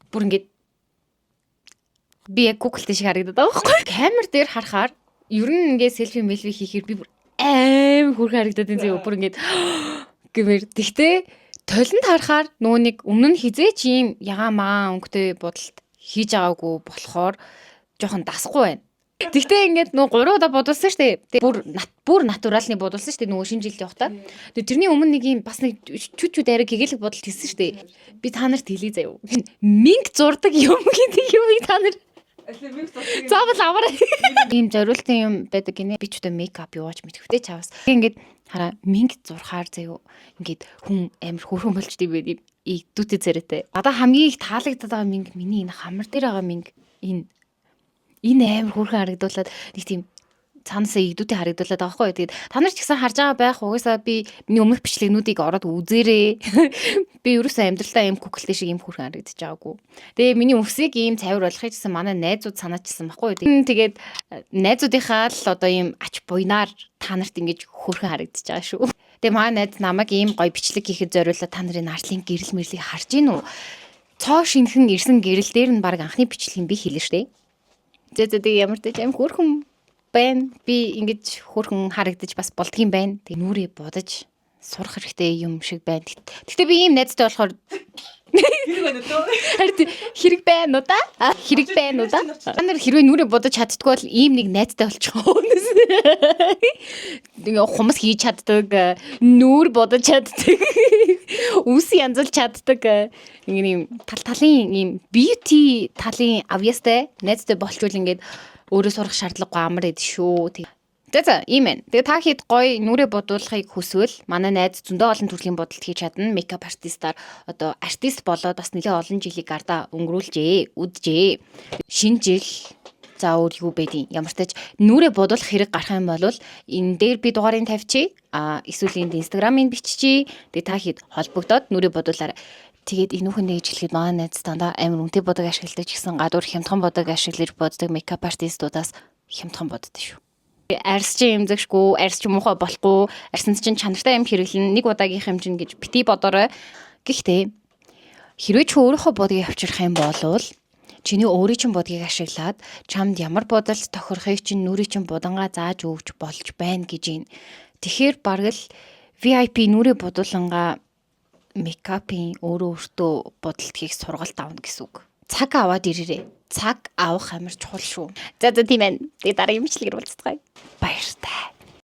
Бүр ингээд би яг Google-тэй шиг харагдаад байгаа байхгүй. Камер дээр харахаар ер нь ингээд селфи мелфи хийхээр би бүр аим хөөрхөн харагдаад энэ зөө, бүр ингээд гэмээр. Тэгтээ толинд харахаар нөгөө нэг өмнө нь хэзээ ч ийм ягаан магаан өнгөтэй будалт хийж байгаагүй болохоор жоохон дасахгүй байна. Тэгтээ ингээд нөгөө 3 удаа будуулсан шүү дээ. Бүр бүр натуралны будуулсан шүү дээ, нөгөө шинэ жилд явахдаа. Тэгээ тэрний өмнө нэг юм бас нэг чүт чүт арай гэгээлэг будалт хийсэн шүү дээ. Би та нарт хэлье заяа. Минг зурдаг юм гэдэг юмыг та нар заавал аваарай. Ийм зориултын юм байдаг гинэ. Би ч үгүй makeup яваач мэдэхтэй чаваас. Ингээд хараа, минг зурхаар заяа. Ингээд хүн амар хөөрхөн болчтой юм байд юм. Игдүүтэй царайтай. Одоо хамгийн их таалагдаад байгаа минг миний энэ хамар дээр байгаа минг, энэ амар хөөрхөн харагдуулаад нэг тийм цаанаасаа игдүүтэй харагдуулаад байгаа байхгүй юу. Тэгээд та нар ч гэсэн харж байгаа байх. Угаасаа би миний өмнөх бичлэгнүүдийг ороод үзээрэй. Би ерөөсөө амьдралдаа ийм куклтэй шиг ийм хөөрхөн харагдаж байгаагүй. Тэгээ миний өвсийг ийм цайвар болгохыг гэсэн манай найзууд санаачилсан байхгүй юу. Тэгээд найзуудынхаа л одоо ийм ач буйнаар та нарт ингэж хөөрхөн харагдаж байгаа шүү. Тэгээ манай найз намайг ийм гоё бичлэг хийхэд зориулаад, та нарын арлын гэрэл мэрлийг харж гин үү? Цоо шинхэн ирсэн гэрэл дээр нь баг анхны бичлэгийг би хийлээ штэ. Зэ зэ, тэгээ ямар ч аим хөөрхөн байна. Би ингэж хөөрхөн харагдаж бас болдгийм байна. Тэгээ нүрээ будаж сурах хэрэгтэй юм шиг байна. Гэхдээ би ийм найзтай болохоор Хэрэг байна уу? Харин хэрэг байна уу да? Хэрэг байна уу да? Та нар хэрвээ нүрээ будаж чаддгүй бол ийм нэг найзтай болчихоо. Тэгээ хумс хийж чаддаг, нүүр будаж чаддаг, үс янзалж чаддаг. Ингээ юм тал талын ийм beauty талын авьяастай найзтай болчвол ингээд өөрөө сурах шаардлагагүй амар эд шүү. За за, ийм байна. Тэгээ та хэд гоё нүрээ будуулахыг хүсвэл манай найз зөндөө олон төрлийн будалт хийж чадна. Makeup artist аар одоо артист болоод бас нэлээд олон жилийг гардаа өнгөрүүлжээ, үджээ. Шинэ жил, за, өөр юу байдیں۔ Ямар ч тач нүрээ будуулах хэрэг гарах юм бол энэ дээр би дугаарыг тавьчих. А эсвэл энд Instagram-ыг биччихье. Тэгээ та хэд холбогдоод нүрээ будуулаарай. Тэгээд энэ хүүхэн гэж хэлэхэд манай найз дандаа амар үнэтэй будаг ашигладаг ч гэсэн гадуур хямдхан будаг ашиглаж буддаг makeup artist уудаас хямдхан буддаг шүү. Арьс чинь эмзэгшгүй, арьс чинь муухай болохгүй, арьсанд чинь чанартай юм хэрэглэн, нэг удаагийнх юм чинь гэж бити бодорой. Гэхдээ хэрвээ чи өөрийнхөө будгийг авчрах юм бол чиний өөрийн чинь будгийг ашиглаад чамд ямар будалт тохирохыг чинь нүрийн чинь будангаа зааж өгч болж байна гэж юм. Тэгэхээр бараг л VIP нүрээ будуулангаа makeup ын өөрөө өөртөө будалт хийх сургалт авна гэсэн үг. Цаг аваад ирээрэй. Цаг авах амар чухал шүү. За за, тийм байна. Тэгээ дараагийн бичлэгээр уулзцгаая. Баяртай.